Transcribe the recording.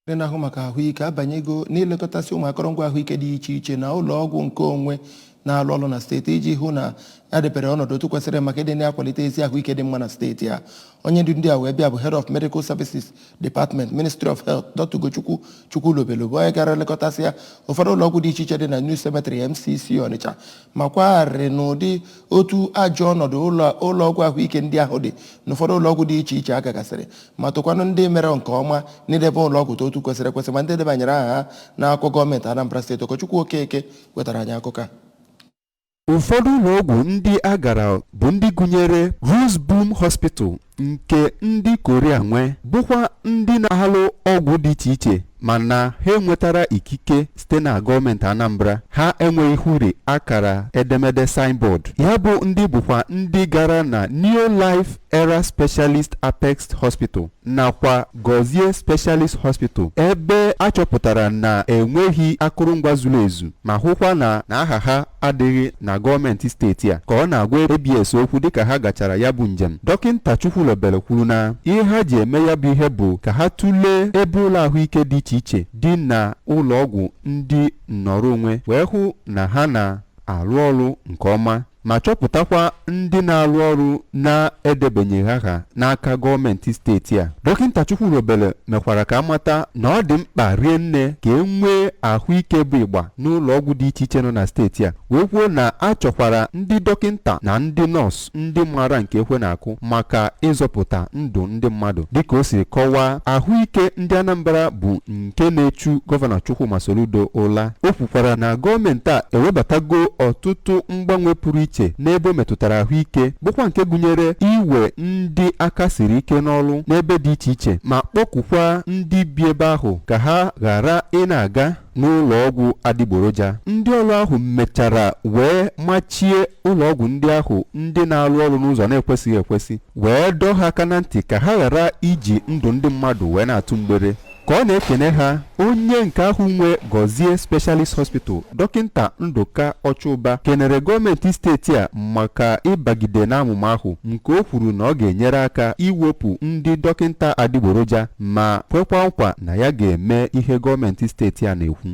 Ndị na-ahụ maka ahụike abanyego n'ilekọtasị ụmụ akụrụngwa ahụike dị iche iche na ụlọ ọgwụ nke onwe na-alụ ọrụ na steeti iji hụ na ya debere ọnọdụ otu kwesịrị maka ịdị na-akwalite ezi ahụike dị mma na steeti a. Onye ndu ndị a wee bịa bụ Head of Medical Services Department, Ministry of Health, Dr. Ugochukwu Chukwulobelu, bụ onye gara lekọtasị ya ụfọdụ ụlọ ọgwụ dị iche iche dị na New Cemetery MCC Ọnịcha, ma kwagharịrị n'ụdị otu ajọ ọnọdụ ụlọ ọgwụ ahụike ndị ahụ dị n'ụfọdụ ụlọ ọgwụ dị iche iche a gagasịrị, ma tụkwanụ ndị mere nke ọma n'idebe ụlọ ọgwụ otu kwesịrị ekwesị, ma ndị debanyere aha ha n'akwụkwọ gọọmenti Anambra Steeti. Okechukwu Okeke wetara anyị akụkọ a. Ụfọdụ ụlọọgwụ ndị a gara bụ ndị gụnyere Roosboom Hospital nke ndị Korea nwe, bụkwa ndị na-alụ ọgwụ dị iche iche, mana ha enwetara ikike site na gọọmenti Anambra. Ha enweghị huri akara edemede signboard ya. Bụ ndị bụkwa ndị gara na New Life Era Specialist Apex Hospital nakwa Gozie Specialist Hospital, ebe a chọpụtara na enweghị akụrụngwa zuru ezu, ma hụkwa na aha ha adịghị na gọọmenti steeti a. Ka ọ na-agwa ABS okwu dịka ha gachara ya bụ njem, Dọkịta Chukwulobelu kwuru na ihe ha ji eme ya bụ ihe bụ ka ha tụlee ebe ụlọ ahụike dị iche iche dị na ụlọọgwụ ndị nnọrọ onwe, wee hụ na ha na-arụ ọrụ nke ọma, ma chọpụtakwa ndị na-arụ ọrụ na-edebanyeghị aha n'aka gọọmenti steeti a. Dọkịta Chukwulobelu mekwara ka amata na ọ dị mkpa rie nne ka e nwee ahụike bụ ịgba n'ụlọ ọgwụ dị iche iche nọ na steeti a, wee kwuo na a chọkwara ndị dọkịta na ndị nọọsụ ndị maara nke ekwe na-akụ maka ịzọpụta ndụ ndị mmadụ. Dịka o siri kọwaa, ahụike ndị Anambra bụ nke na-echu Gọvanọ Chukwuma Soludo ụla. O kwukwara na gọọmenti a ewebatago ọtụtụ mgbanwe pụrụ iche n'ebe o metụtara ahụike, bụkwa nke gụnyere iwe ndị aka siri ike n'ọrụ n'ebe dị iche iche, ma kpọkukwa ndị bi ebe ahụ ka ha ghara ị na-aga n'ụlọ ọgwụ adịgboroja. Ndị ọrụ ahụ mechara wee machie ụlọ ọgwụ ndị ahụ ndị na-arụ ọrụ n'ụzọ na-ekwesịghị ekwesị, wee dọọ ha aka na ntị ka ha ghara iji ndụ ndị mmadụ wee na-atụ mgbere. Ka ọ na-ekene ha, onye nke ahụ nwe Gozie Specialist Hospital, Dọkịta Ndụka Ọchụba, kenere gọọmenti steeti a maka ịbagide n'amụma ahụ, nke o kwuru na ọ ga-enyere aka iwepụ ndị dọkịta adịgboroja, ma kwekwa nkwa na ya ga-eme ihe gọọmenti steeti a na-ekwu.